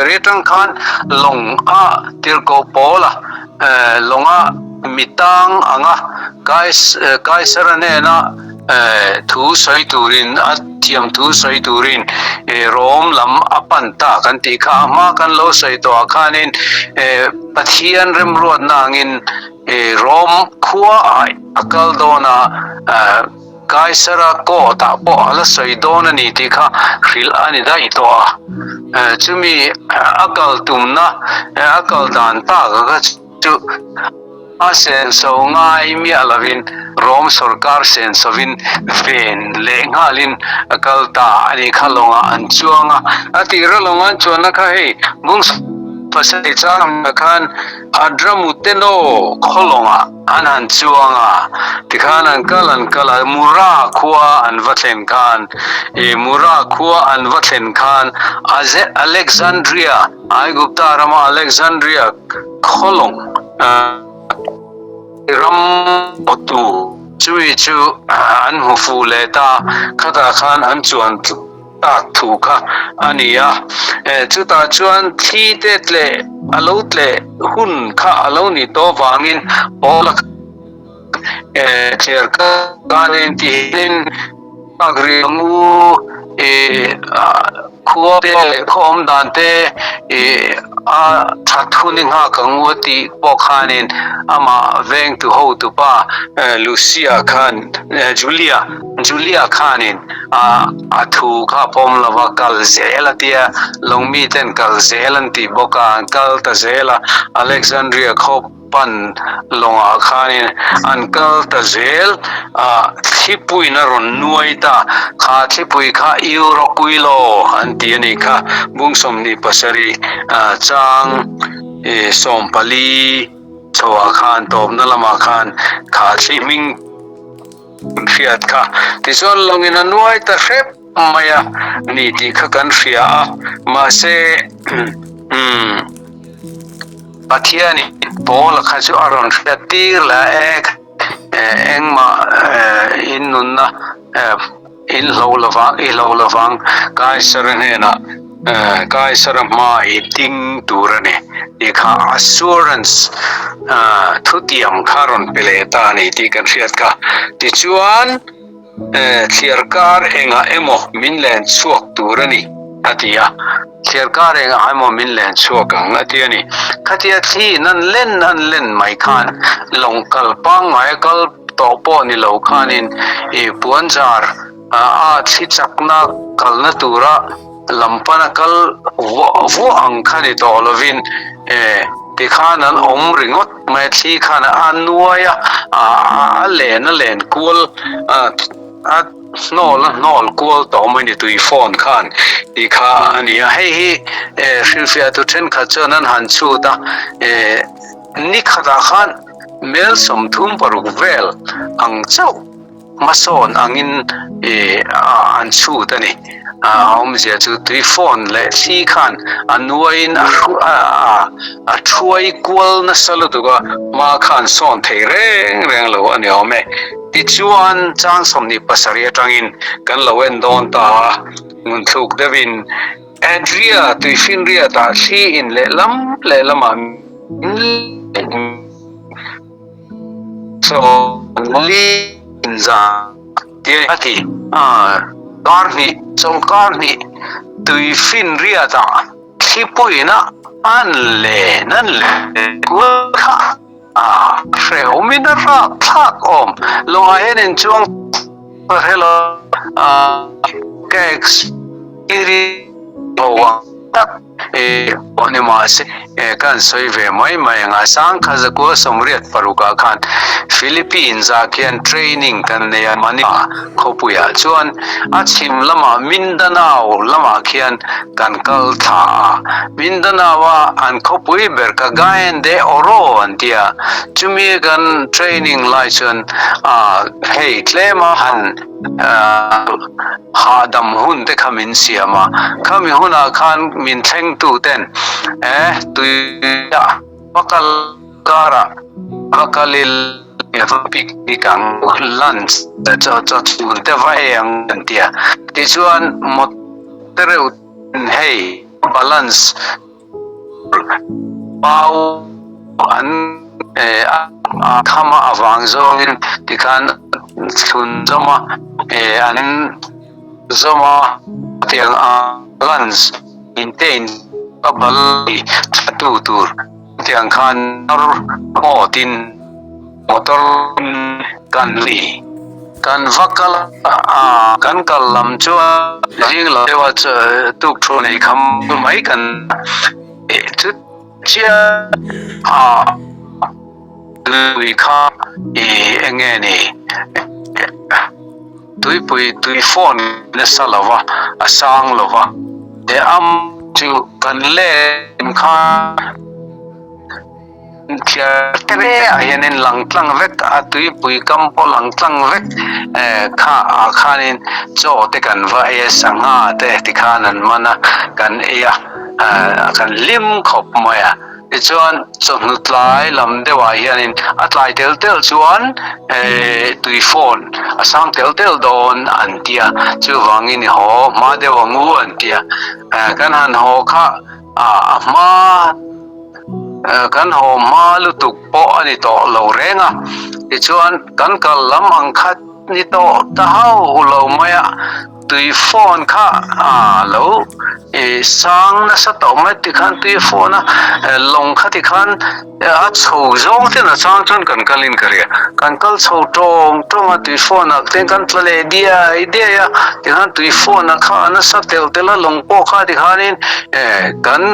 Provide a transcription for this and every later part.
Ri atang khan lawng a tirhkoh pawl a, lawng a mi tang anga Kaisara hnena thu sawi turin a thiam thu sawi turin Rom lam a pan ta kan tih kha a hma kan lo sawi tawh ah khanin Pathian remruatna angin Rom khua ah a kal dawn a. Kaisara court ah pawh a la sawi dawn a ni tih kha hrilh a ni daih tawh a, chumi a kal tumna, a kal dan tak kha chu a senso ngai miah lovin Rom sorkar sensovin ven leh nghalin a kal ta a ni kha lawngah an chuang a, a tira lawng an chuanna kha hei bung pasarih chang khan Adramuteno khaw lawngah An han chuang a, tikhan an kal an kal a, Mura khua an va thlen khan, i Mura khua an va thlen khan Alexandria, Aigupta rama Alexandria khawlawng ram awtu chumi chu an hmu fuh leh ta, khatah khan an chuan tak thu kha a ni a. Chutah chuan thi te tleh a lo tleh hun kha a lo ni tawh vangin Paula thler kanin tihian tak rih ang u khua te leh khaw awm dan te a that hun i nghak ang u a tih pawh khanin amah vengtu hotupa Lucia khan Julia Julia khanin a thu kha pawm lova kal zel a tia, lawngmi ten kal zel an tih bawk a, an kal ta zel a, Alexandria khaw pan lawngah khanin an kal ta zel a, thlipuiin a rawn nuai ta, kha thlipui kha Euroquilo an ti a nih kha, bung 27 chang 14 chhoah khan tawpna lamah khan kha thli hming. Hriat kha. Tichuan lawngin a nuai ta hrep mai a ni tih kha kan hria a, mahse umm Pathianin Paula kha chu a rawn hriat tir leh a ek engmah in nunna in hlo lovang i hlo lovang Kaisara hnenah Kaisara hma i ding tur a ni tih kha assurance thutiam kha rawn pe leh ta a ni tih kan hriat kha. Tichuan thliar kar engah emaw min len chhuak tur a ni a ti a, thliar kar engah emaw min len chhuak ang a ti a ni. Khatia thliin an len an len mai khan lawng kal pangngai a kal tawh pawh ni lo khanin i puanzar A thli chakna kalna tura lam pana kal vuah vuah ang kha ni tawh lovin tikhan an awm ringawt mai a, thli khan a nuai a, a len a len kual a hnawl a hnawl kual tawh mai ni tui phone khan tih kha a ni a, hei hi hrilhfiahtu thenkhat chuan an han chhut a, ni khatah khan mel 36 vel ang chauh. Hmasawn angin an chhut a ni. A awmzia chu tui phone leh thli khan a nuaiin a thuai kual nasa lutuk a, hma khan sawn thei reng reng lo a ni awm e. Tichuan chang 27 atangin kan lo en dawn ta a, ngunthluk deuhin Adria tuifinriatah thli in lehlam lehlamah min Sawmli za tia a ti a, kar hnih chawlhkar hnih tui finriat ah thlipuiin a an len an len kual kha a hrehawm in a rak thlak awm lawngah hian in chuang hre lo a ka experience ho ang tak. E pawh ni mahse e kan sawi ve mai mai ang a, sangkha zakua 86 ah khan Philippines ah khian training kan nei a, Manila khawpuiah chuan a chhim lamah Mindanao lamah khian kan kal thla a, Mindanao a an khawpui ber Cagayan de Oro an ti a, chumi kan training lai chuan a hei tlem a han Hahdam hun te kha min siam a, khami hunah khan min thlengtu ten e tuiah va kal karah va kal ila va picnic ang lunch chaw chaw chhun te va ei ang an ti a, tichuan motor reuh ten hei balance. Pau an a kham a avang zawngin tikhan thlun zawm a an zawm a tiang a lunch in te in a bal tha tu tur tiang khan motor tin motor kan li kan va kal a kan kal lam chuan zing lam deuha tuk thu nei kham mai kan chu chiah a lui kha i enge ni tuipui tui phone nasa lova a sang lova te am chu kan len kha Thiar te ah hianin lang tlang vek a tuipui kam pawh lang tlang vek eh kha ah khanin chaw te kan va ei a sangha te tikhan an man a kan ei a ah kan hlim khawp mai a tichuan chawhnu tlai lam deuh ah hianin a tlai tel tel chuan eh tui phone a sang tel tel dawn an tia chuvangin i haw hma deuh ang u an tia eh kan han haw kha ah a hma. Kan haw hma lutuk pawh a ni tawh lo reng a, tichuan kan kal lam ang khat ni tawh ta hauh lo mai a, tui phone kha a lo sang nasa tawh mai tikhan tui phone a lawng kha tikhan a chho zawng ten a chang chuan kan kalin ka ria, kan kal chho tawng tawng a tui phone ah te kan tla leh diai diai a, tikhan tui phone a kha a nasa telh telh a lawng pawh kha tikhanin kan.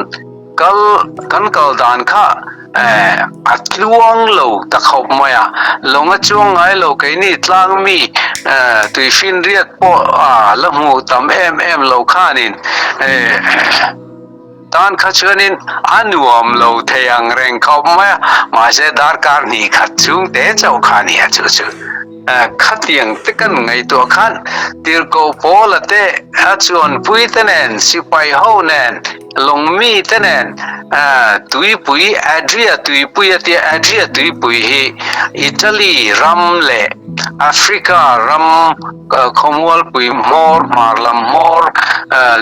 Kal kan kal dan kha a tluang lo ta khawp mai a, lawng a chuang ngai lo keini tlang mi tuifinriat pawh a la hmuh tam em em lo khanin tan kha chuanin a nuam lo thei ang reng khawp mai a, mahse darkar hnih khat chhung te chauh kha a ni a chu chu. Khatiang te kan ngaihtuah khan Tirhkoh Paula te a chuanpui te nen sipai ho nen Lawngmi te nen tuipui Adria tuipui a tia Adria tuipui hi Italy ram leh Africa ram khawmualpui hmawr hmar lam hmawr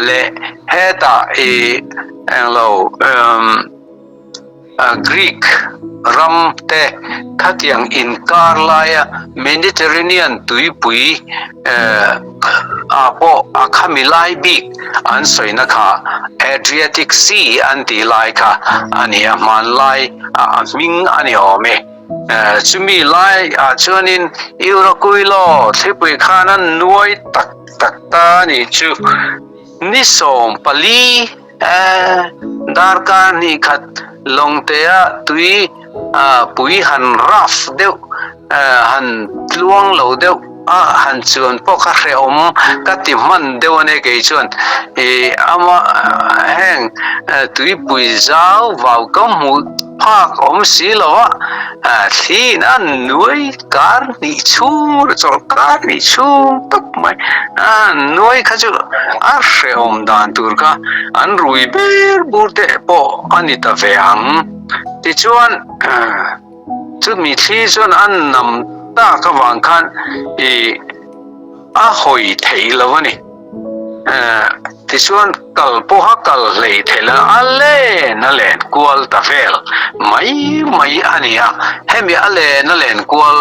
leh hetah i englo Greek ram te khatiang inkar laia Mediterranean tuipui ah pawh a khami lai bik an sawina kha Adriatic Sea an tih lai kha a ni a, hmanlai a hming a ni awm e. Chumi lai ah chuanin Euraquilo thlipui khan a nuai tak tak ta a nih chu. Ni 14 darkar hnih khat lawngtea tui pui han rough deuh han tluang lo deuh a han chuan pawh kha hrehawm ka ti hman deuh a nia kei chuan ih ama heng tuipui zau vau ka hmuh phak awm si lo a thliin a nuai kar hnih chhung chawlh kar hnih chhung tawp mai a nuai kha chu a hrehawm dan tur kha an rui ber bur te pawh a ni ta ve ang tichuan chumi thli chuan a nam tak avang khan ih a hawi theih lo a ni. Tichuan kal pawha kal hlei theih lo a len a len kual ta vel mai mai a ni a, hemi a len a len kual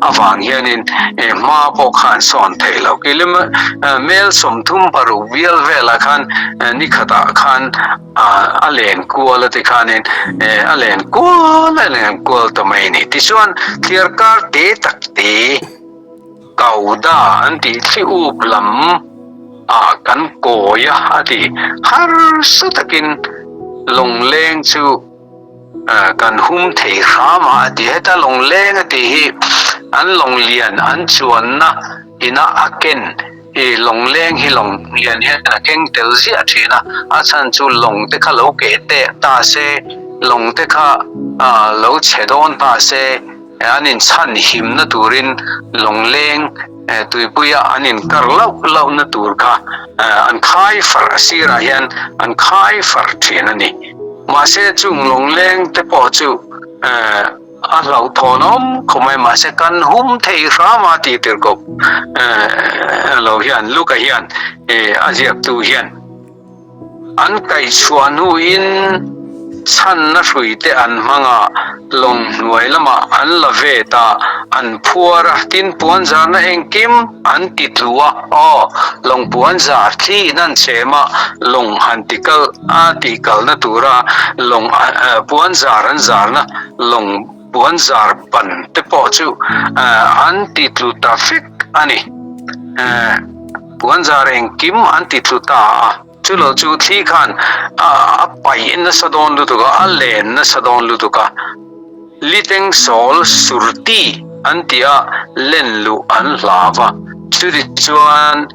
avang hianin hma pawh khan sawn theih loh. Kilim mel 36 bial velah khan nikhatah khan a len kual a ti khanin a len kual a len kual ta mai a ni. Tichuan thliarkar te tak te. Kauda an tih thli up lam ah kan kawi a a ti. Harsa takin lawngleng chu kan hum thei hram a a ti. Heta lawngleng a tih hi an lawnglian an chuanna ina a ken i lawngleng hi lawnglian hian a keng tel ziah thin a, a chhan chu lawng te kha lo keh teh ta se, lawng te kha lo chhe dawn ta se. An inchhan himna turin lawngleng tuipuia an inkar lauh lauhna tur kha an khai far a sirah hian an khai far thin a ni. Mahse chung lawngleng te pawh chu a hlauhthawn awm khawp mai mahse kan hum thei hram a tih tir kawp lo hian Luka hian a ziaktu hian. An kaihchhuah hnuin Chhanna hruite an hmang a, lawng hnuai lamah an la vet a, an phuar a, tin puan zarna engkim an ti tlu a, aw, lawng puan zar thli in an chhem a, lawng han ti kal a tih kalna tura lawng puan zar an zarna lawng puan zar ban te pawh chu an ti tlu ta vek a ni. Puan zar engkim an ti tlu ta a. Chu lo chu thli khan a paih nasa dawn lutuk a, a len nasa dawn lutuk a, liteng sawl surti an tih a, len luh an hlau a, chuti chuan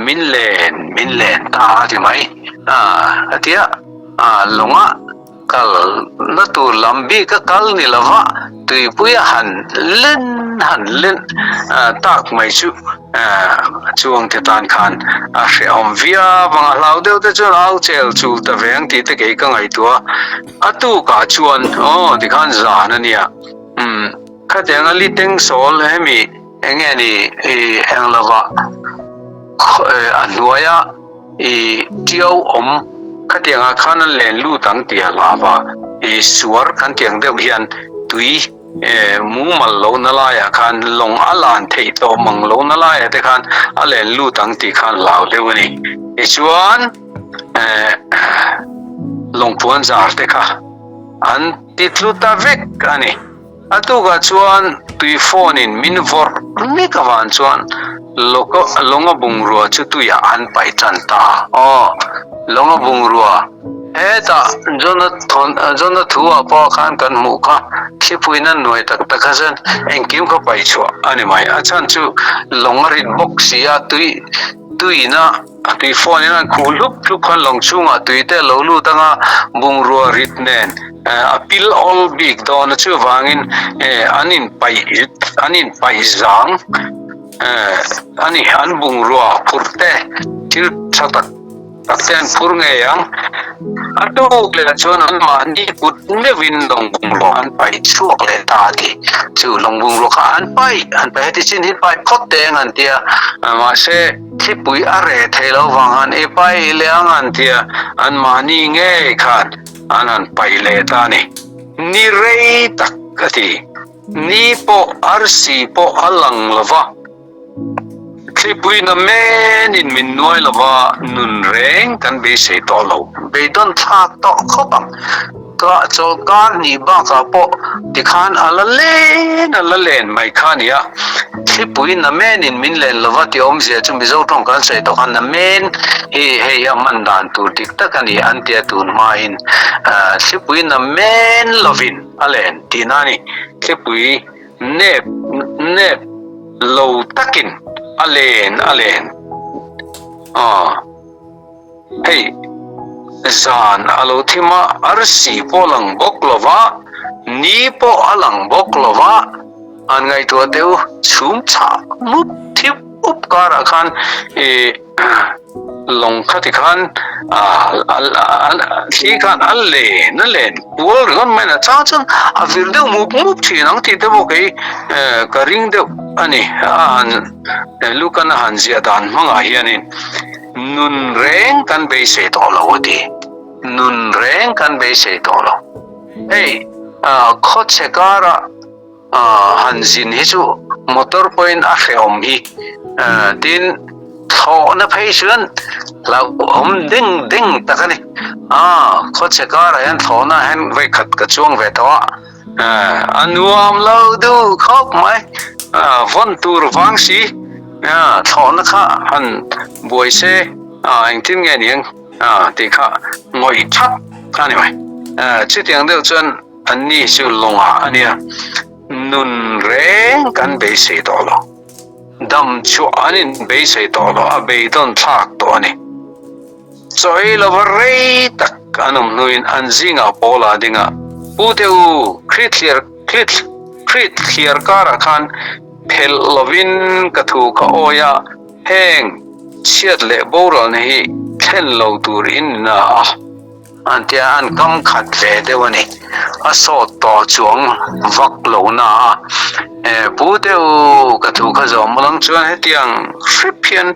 min len min len ta a ti mai a tia, lawngah Kal na tur lam bik a kal ni lova tuipui a han len han len tak mai chu chuang te tan khan a hrehawm viau ang a, hlau deuh te chuan au chel chul ta ve ang tih te kei ka ngaihtuah a, a tukah chuan aw tikhan zan a nia umm khatiang a liteng sawl hemi eng nge ni eng lova a hnuaia I tiau awm khatiangah khan an len lut ang tih a hlau a, i suar kan tih ang deuh hian tui mumal lo na laiah khan lawng a lan theih tawh mang lo na laiah te khan a len lut ang tih khan hlau deuh a ni. Tichuan lawng puan zar te kha an ti tlu ta vek a ni. A tukah chuan tui phone in min vawrh mek avang chuan lawnga bungrua chu tuiah an paih tan ta. Aw, lawnga bungrua hetah Jona thu ah pawh khan kan hmuh kha thlipuiin a nuai tak tak kha chuan engkim kha paih chhuah a ni mai. A chhan chu lawng a rit bawk si a, tui tuiin a A tui phone in an khuh hlup hlup khan lawng chhungah tui te a lo lut anga bungrua rit nen a pil awl bik dawn a chuvangin an in paih an in paih zang a ni an bungrua phurh te thil tha tak tak te an phur ngei ang a tuk leh chuan an mahni kut meuhin lawng bungrua an paih chhuak leh ta a ti chu lawng bungrua kha an paih an paih heti chin hi paih phawt teh ang an tia mahse. Thlipui a reh thei lo vang han i paih leh ang an tia anmahni ngei khan an han paih leh ta a ni. Ni rei tak a ti. Ni pawh arsi pawh a lang lo va, thlipui na menin min nuai lo va, nun reng kan beisei tawh lo. Beidawn thlak tawh khawp ang. Ka chawlhkar hnih bakah pawh tikhan a la len a la len mai kha a ni a, thlipui namenin min len lova tih awmzia chu Mizo tawng kan sawi tawh khan namen hi hei a hman dan tur dik tak a ni an tia tun hmain thlipui namen lovin a len tihna a ni, thlipui nep nep lo takin a len a len aw. Hei, zan a lo thim a, arsi pawh a lang bawk lo va, ni pawh a lang bawk lo va, an ngaihtuah deuh chhum chhah mup thip up karah khan ih lawng kha ti khan thli khan a len a len kual ringawt mai a chang chuan a vir deuh mup mup thin ang tih te pawh kei ka ring deuh a ni a han Lukan a han ziah dan hmangah hianin. Nun reng kan beisei tawh lo a ti. Nun reng kan beisei tawh lo. Hei, khawchhe kara han zin hi chu motor pawhin a hrehawm hi. Tin, thlawhna phei chuan hlauhawm deng deng tak a ni. Khawchhe karah hian thlawhna hian vawikhat ka chuang ve tawh a. A nuam lo duh khawp mai. Vawn tur vang si thlawhna kha han buai se engtin nge ni ang tih kha ngawih thap a ni mai. Chutiang deuh chuan anni chu lawngah a nia nun reng kan beisei tawh lo. Dam chhuah an inbeisei tawh lo, a beidawn thlak tawh a ni. Chawi lova rei tak an awm hnuin an zingah Paul a ding a, Pu te u, Krit Krit thliar karah khan phelh lovin ka thu ka awi a, heng chhiat leh boralna hi thlen lo tur in ni na a. An tia an kam khat ve deuh a ni. a sawt tawh chuang vak lo na a. Pu te u, ka thu kha zawm malang chuan hetiang hrep hian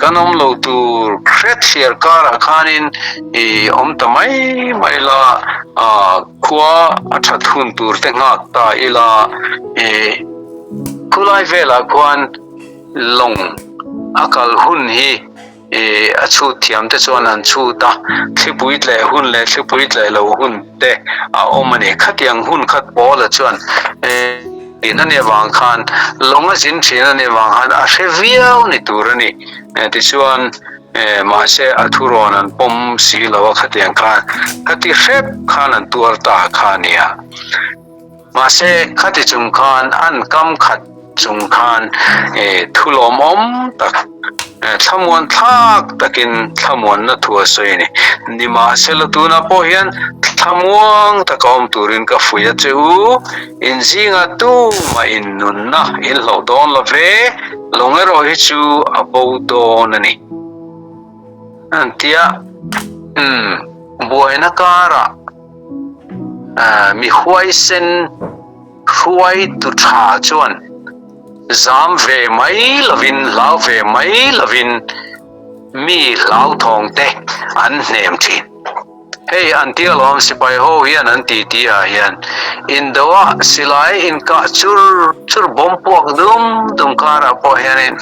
kan awm lo tur hret thliar karah khanin i awm ta mai mai la, khua a that hun tur te nghak ta ila, khulai velah khuan lawng a kal hun hi I a chhut thiam te chuan an chhut a, thlipui tleh hun leh thlipui tleh lo hun te a awm a ni. Khatiang hun khat Paula chuan thin a nih avang khan lawng a zin thin a nih avang khan a hre viau ni tur a ni. Tichuan mahse a thurawn an pawm si lo a khatiang khan khati hrep khan an tuar ta kha a nia. Mahse, khati chung khan an kam khat chung khan thu lawmawm tak, thlamuan thlak takin thlamuanna thu a sawi a ni. Nimahsela tunah pawh hian thlamuang taka awm turin ka fuih a che u, in zingah tumah in nunna in hlauh dawn lo ve, lawng erawh hi chu a bo dawn a ni. An ti a, umm, buaina karah. Mi huaisen hruaitu tha chuan zam ve mai lovin, hlau ve mai lovin mi hlauthawng te an hnem thin. Hei an tia lawm sipai ho hian an ti ti ah hian indo a silai inkah chur chur bawm puak dum dum karah pawh hianin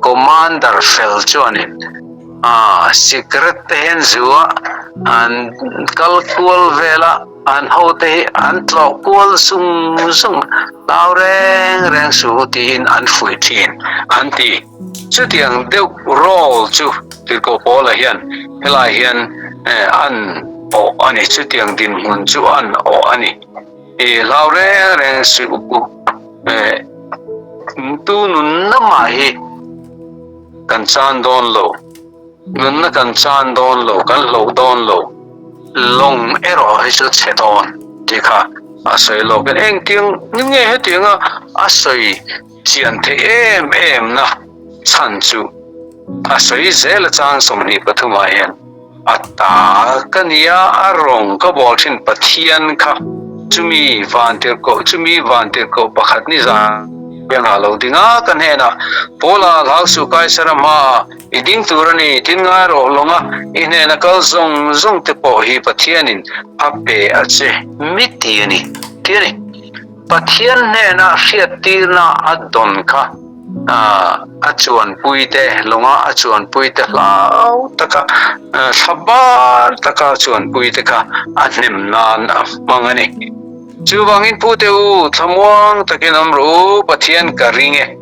commander fel chuanin A sikret te hian zu a an kal kual vel a, an hote hi an tlawh kual zung zung, hlau reng reng suh u tiin an fuih thin an ti. Chutiang deuh role chu Tirhkoh Paula hian helai hian an awh a ni, chutiang dinhmun chu an awh a ni. I hlau reng reng suh u, tu nunna mah hi. Kan chan dawn lo, nunna kan chan dawn lo, kan hloh dawn lo, lawng erawh hi chu chhe dawn tih kha a sawi lawk in engtiang nge hetianga a sawi chian theih em em na chhan chu a sawi zel a chang 23 ah hian. A ta ka nia, a rawng ka bawl thin Pathian kha chumi vantirhkoh chumi vantirhkoh pakhat ni zan piangah lo ding a, ka hnenah, Paula, hlau suh Kaisara hmaah i ding tur a ni, tin ngai rawh lawnga i hnena kal zawng zawng te pawh hi Pathianin a pe a che mi ti a ni, ti a ni. Pathian hnena hriattirna a dawn kha a chuanpui te, lawnga a chuanpui te hlau taka thla bar taka a chuanpui te kha a hnem nan a hmang a ni. Chuvangin Pute u, thlamuang takin awm rawh u, Pathian ka ring e.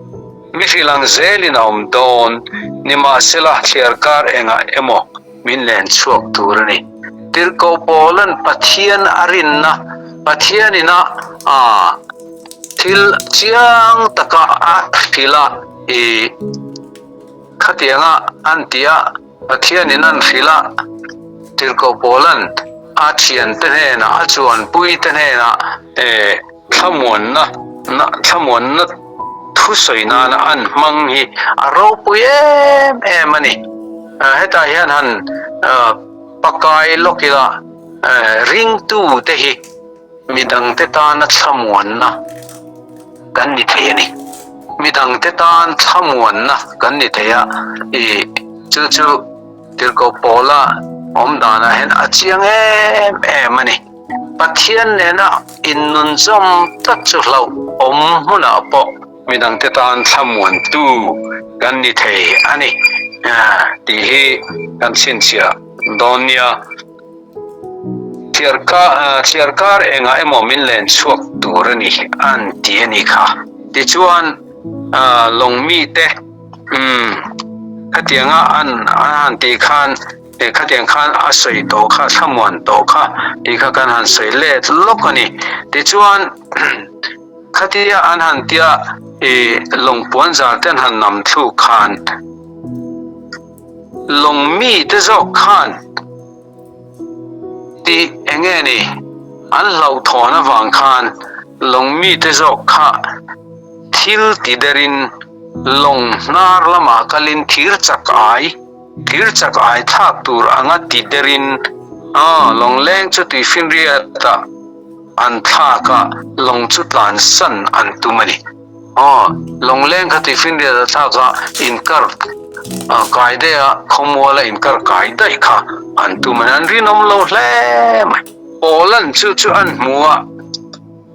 Mi hrilh ang zelin a awm dawn, nimahsela thliarkar engah emaw min len chhuak tur a ni. Tirhkoh Paula'n Pathian a rinna, Pathianin a thil chiang taka a hrilh a, i khatianga an ti a, Pathianin an hrilh a, Tirhkoh Paula'n a thiante hnenah, a chuanpuite hnenah thlamuanna thlamuanna thusawi nana an hmang hi a ropui em em a ni. Hetah hian han pakai lawk ila ringtute hi midangte tana thlamuanna kan ni thei a ni. Midangte tan thlamuanna kan ni thei a, ih chu chu Tirhkoh Paula awm danah hian a chiang em em a ni. Pathian nena innunzawm tlat chu hlauh awm hmunah pawh midangte tan thlamuantu kan ni thei a ni tih hi kan chhinchhiah dawn nia. Thliarkar engah emaw min len chhuak tur a ni an ti a ni kha. Tichuan lawng mite khatianga an han tih khan He khatiang khan a sawi tawh kha, thlamuan tawh kha tih kha kan han sawi let lawk a ni. Tichuan, khatia an han tia i lawng puanzar te an han nam thluk khan lawng mi te zawk khan tih eng nge ni an hlauhthawn avang khan lawng mi te zawk kha thil ti derin lawng hnar lamah kalin thir chak ai Thir chak ai thlak tur anga ti derin a lawngleng chu tuifinriatah an thlak a, lawng chu tlansan an tum a ni. Aw, lawngleng kha tuifinriat a thlak a, inkar kai daih a, khawmuala inkar kai daih kha an tum a ni. An rinawm lo hle mai. Pawlan chu chu an hmu a,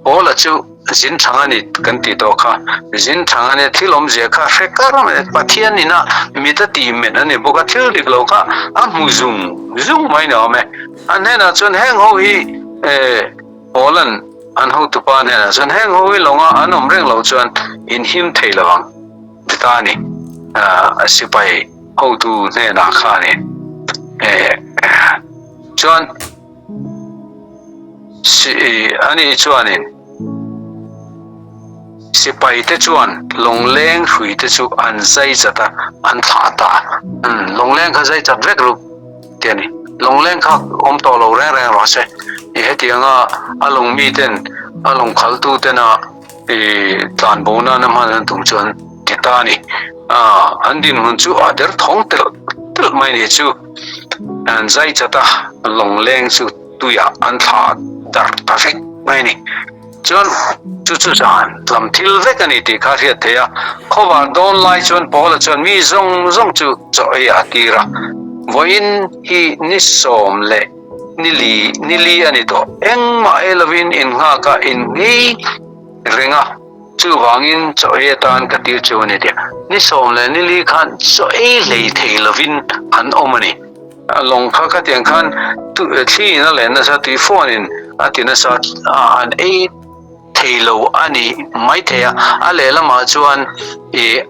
Pawla chu zin thang a ni kan tih tawh kha. Zin thang a nia, thil awmzia kha hre kar mai a, Pathian ina mit a tih men a ni bawk a, thil dik lo kha a hmu zung zung mai ni awm e. A hnenah chuan heng ho hi Pawlan an hotupa hnenah chuan heng ho hi lawnga an awm reng loh chuan in him thei lo ang ti ta a ni. Sipai hotu hnenah khanin chuan Ani chuanin sipaite chuan lawngleng hruite chu an zai chat a, an thlah ta a. Lawngleng kha zai chat vek ru ti a ni. Lawngleng kha awm tawh lo reng reng rawh se. Hetianga a lawng miten, a lawng khaltutena tlan bo nana hman an tum chuan ti ta a ni. An dinhmun chu a derthawng telh telh mai ni chu. An zai chat a, lawngleng chu tuiah an thlah darh ta vek mai a ni. Chuan chu chu zan lam thil vek a ni tih kha a hriat theih a. Khawvar dawn lai chuan Paula chuan mi zawng zawng chu chaw ei a tir a, Vawiin hi ni sawm leh ni li ni li a ni tawh, engmah ei lovin innghak a inngei reng a. Chuvangin chaw ei atan ka tir chu a ni tia. Ni sawm leh ni li khan chaw ei hlei thei lovin an awm a ni. A lawng kha khatiang khan thli in a len nasa tui phone in a ti nasa a an ei thei lo a ni mai thei a. A lehlamah chuan ih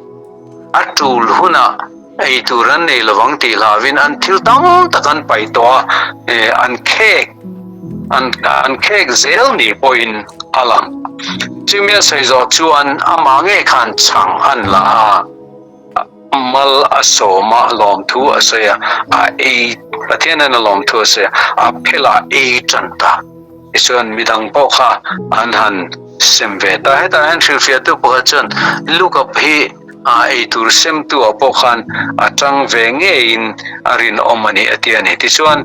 a tul hunah ei tur an nei lovang tih hlauhin an thil tam tak an paih tawh a, ih an khek an an khek zel ni pawhin a lang. Chumi a sawi zawh chuan amah ngei khan chhang an la a, mal a sawm a, lawmthu a sawi a, a ei Pathianin a lawmthu a sawi a, a phelah ei tan ta. Tichuan midang pawh kha an han sem ve ta. Hetah hian hrilhfiahtu pakhat chuan Luka hi a eitur semtu ah pawh khan a tang ve ngeiin a rinawm a ni a ti a ni. Tichuan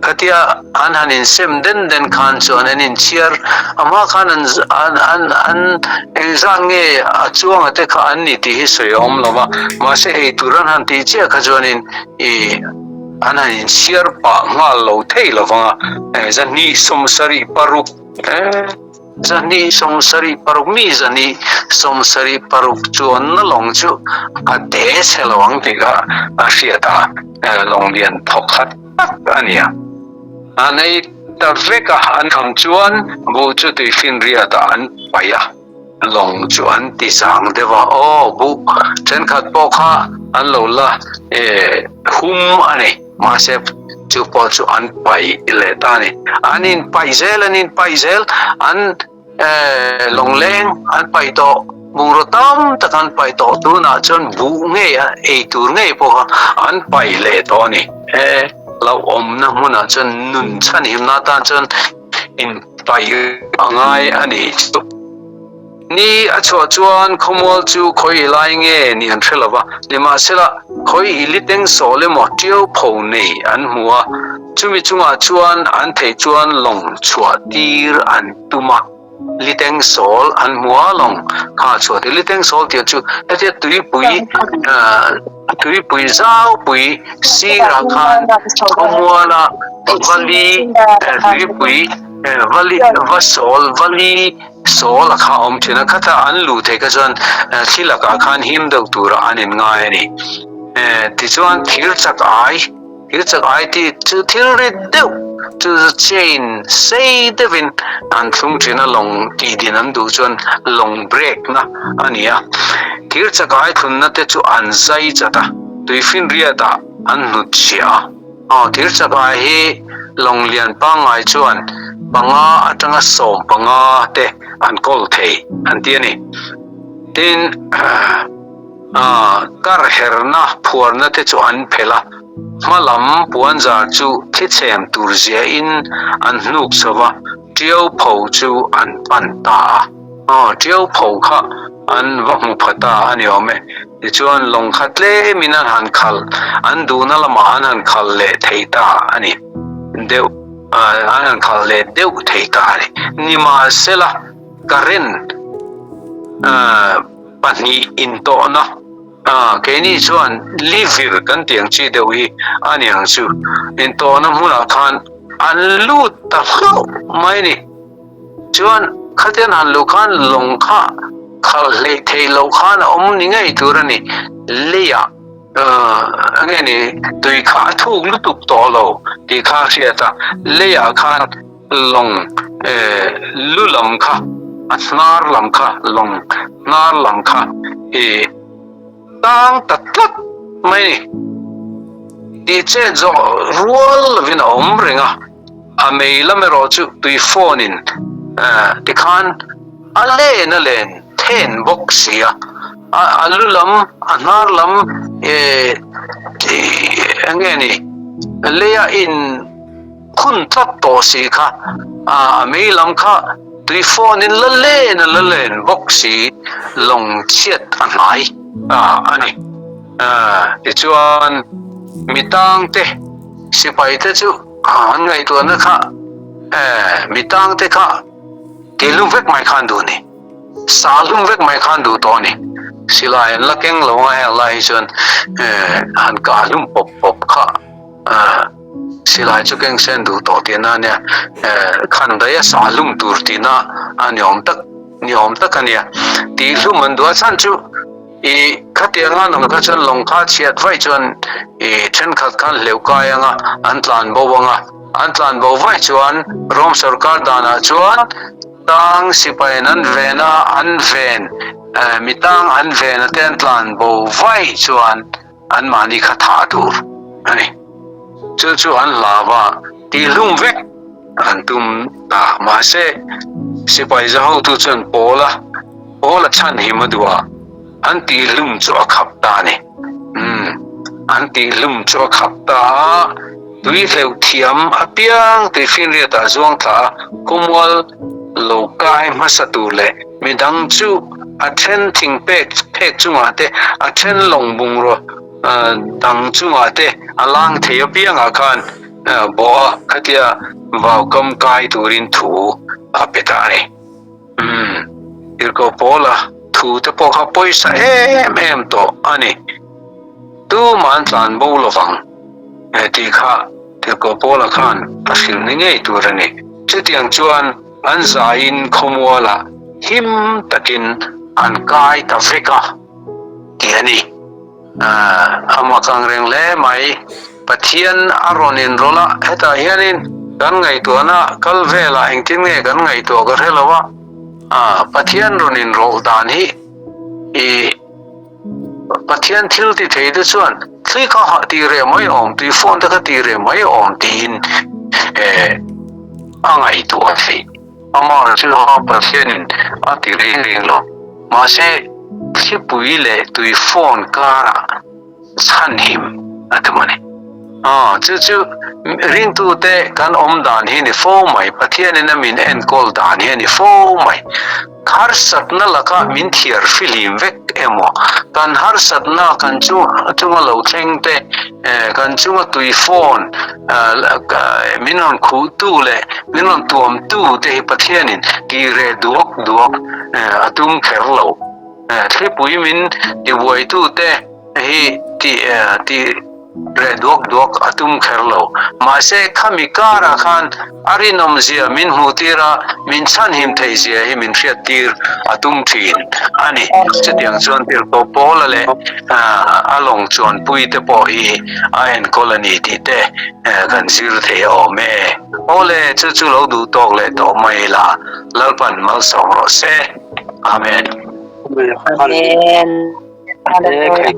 khatia an han insem den den khan chuan an inchhiar a hma khan an an an an engzat nge a chuanga te kha an ni tih hi sawi a awm lo va, mahse eitur an han tih chiah kha chuanin ih an han inchhiar pah nghal lo thei lo vang a, zahnih sawmsarih paruk zahnih sawmsarih paruk mi zahnih sawmsarih paruk chuanna lawng chu a te chhe lo ang tih kha a hriat a, lawng lian thawk khat tak a ni a. A nei ta vek a, an kham chuan buh chu tuifinriatah an paih a. Lawng chu an ti zang deuh a, aw buh thenkhat pawh kha an lo la hum a ni, mahse chu pawh chu an paih leh ta a ni. An in paih zel, an in paih zel, an lawngleng an paih tawh, bungraw tam tak an paih tawh, tunah chuan buh ngei ei tur ngei pawh kha an paih leh tawh a ni. He hlauhawmna hmunah chuan nun chhanhimna atan chuan in paih a ngai a ni chu. Ni a chhuah chuan khawmual chu khawi lai nge ni an hre lo va, nimahsela khawi i liteng sawl emaw tiau pho nei an hmu a, chumi chungah chuan an theih chuan lawng chhuah tir an tum a. Liteng sawl an hmu a lawng kha chhuah tir liteng sawl tih chu hetia tuipui tuipui zaupui sirah khan khawmuala vali tuipui vali va sawl vali sawl a kha awm thin a khatah an luh theih kha chuan thli lakah khan him deuh turah an inngai a ni tichuan thir chak ai Thil chak ai tih chu thil rit deuh chu chain sei deuhin an thlung thin a, lawng tih din an duh chuan lawng break na a ni a. Thil chak ai thlunna te chu an zai chat a, tuifinriat ah an hnut chhiah a. Aw, thil chak ai hi lawng lian pangngai chuan panga atanga 15 te an kawl thei an ti a ni. Tin, Kar herna phuarna te chu an phelh a, hma lam puanzar chu thlichhem tur ziahin an hnuk chho va, Tiau pho chu an pan ta a. Aw, Tiau pho kha an va hmu pha ta a ni awm e. Tichuan lawng kha tlemin an han khalh, an duhna lamah an han khalh leh thei ta a ni deuh. An han khalh leh deuh thei ta a ni. Nimahsela, current pahnih intawhna keini chuan livir kan tih ang chi deuh hi a ni ang chu. Intawhna hmunah khan an lut ta hlauh mai a ni. Chuan khatian han luh khan lawng kha khalh hleih theih loh khan a awm ni ngei tur a ni. Leiah. Nge ni tui kha a thuk lutuk tawh lo tih kha a hriat a, leiah khan lawng lu lam kha a hnar lam kha lawng hnar lam kha i tang ta tlat mai a ni. Tih chet zawh rual lovin a awm reng a, a mei lam erawh chu tui phone in tikhan a len a len then bawk si a. A lu lam, a hnar lam eng nge ni, leia in khun tlat tawh si kha, a mei lam kha tui fawn in la len a la len bawk si, lawng chhiat a hnai a ni. Tichuan, mi tangte, sipai te chu an ngaihtuahna kha, mi tangte kha tihlum vek mai khan duh a ni. Sa hlum vek mai khan duh tawh a ni. Silai an la keng lo a heng lai hi chuan han kah hlum pawp pawp kha silai chu keng sen duh tawh tihna a nia. Khan daih a sa hlum tur tihna a ni awm tak ni awm tak a nia. Tih hlum an duh a chhan chu i khatiang an awm kha chuan lawng kha chhiat vaih chuan i thenkhat khan hleuh kai anga an tlan bo anga an tlan bo vaih chuan Rom sorkar danah chuan Tang sipaiin an ven a, an ven, mi tang an ven a te an tlan bo vaih chuan anmahni kha thah tur a ni. Chu chu an hlau a, tihhlum vek an tum ta. Mahse, sipai za hotu chuan Paula, Paula chhanhim a duh a, an tihhlum chu a khap ta a ni. Umm, an tihhlum chu a khap ta a, tui hleuh thiam apiang tui finriatah zuang thla a, khawmual lo kai hmasa tur leh midang chu a then thing pek phek chungah te, a then lawng bungraw dang chungah te a lang thei apiangah khan bawh a, khatia vaukam kai turin thu a pe ta a ni. Umm, Tirhkoh Paula thu te pawh kha pawisa em em tawh a ni. Tumah an tlan bo lovang tih kha Tirhkoh Paula khan a hrilh ni ngei tur a ni. Chutiang chuan an zaiin khawmualah him takin an kai ta vek a tih a ni. A mak ang reng hle mai. Pathian a rawn inrawlh a, hetah hianin kan ngaihtuahna kal velah engtin nge kan ngaihtuah ka hre lo a, Pathian rawn inrawlh dan hi i Pathian thil ti thei te chuan thli kha ha tih reh mai awm, tui phone te kha tih reh mai awm tiin a ngaihtuah theih. Amah chu Pathianin a ti reng reng lo. Mahse, thlipui leh tui phone karah chhanhim a tum a ni. Aw, chu chu ringtute kan awm dan hi a ni fo mai, Pathianin a min enkawl dan hi a ni fo mai. Harsatna laka min thiar fihlim vek emaw, kan harsatna kan chunga lo thleng te, kan chunga tui phone min rawn khuhtu leh min rawn tuamtu te hi Pathianin tih reh duak duak a tum kher lo. Thlipui min tibuaitu te hi tih tih reh duak duak a tum kher lo. Mahse, khami karah khan a rinawmzia min hmuhtir a, min chhanhim theihzia hi min hriattir a tum thin a ni. Chutiang chuan Tirhkoh Paula leh a lawng chuanpui te pawh hi a enkawl a ni tih te kan zir thei a awm e. Awle, chu chu lo duh tawk leh tawh mai ila, Lalpan malsawm rawh se. Amen. Amen. Hallelujah.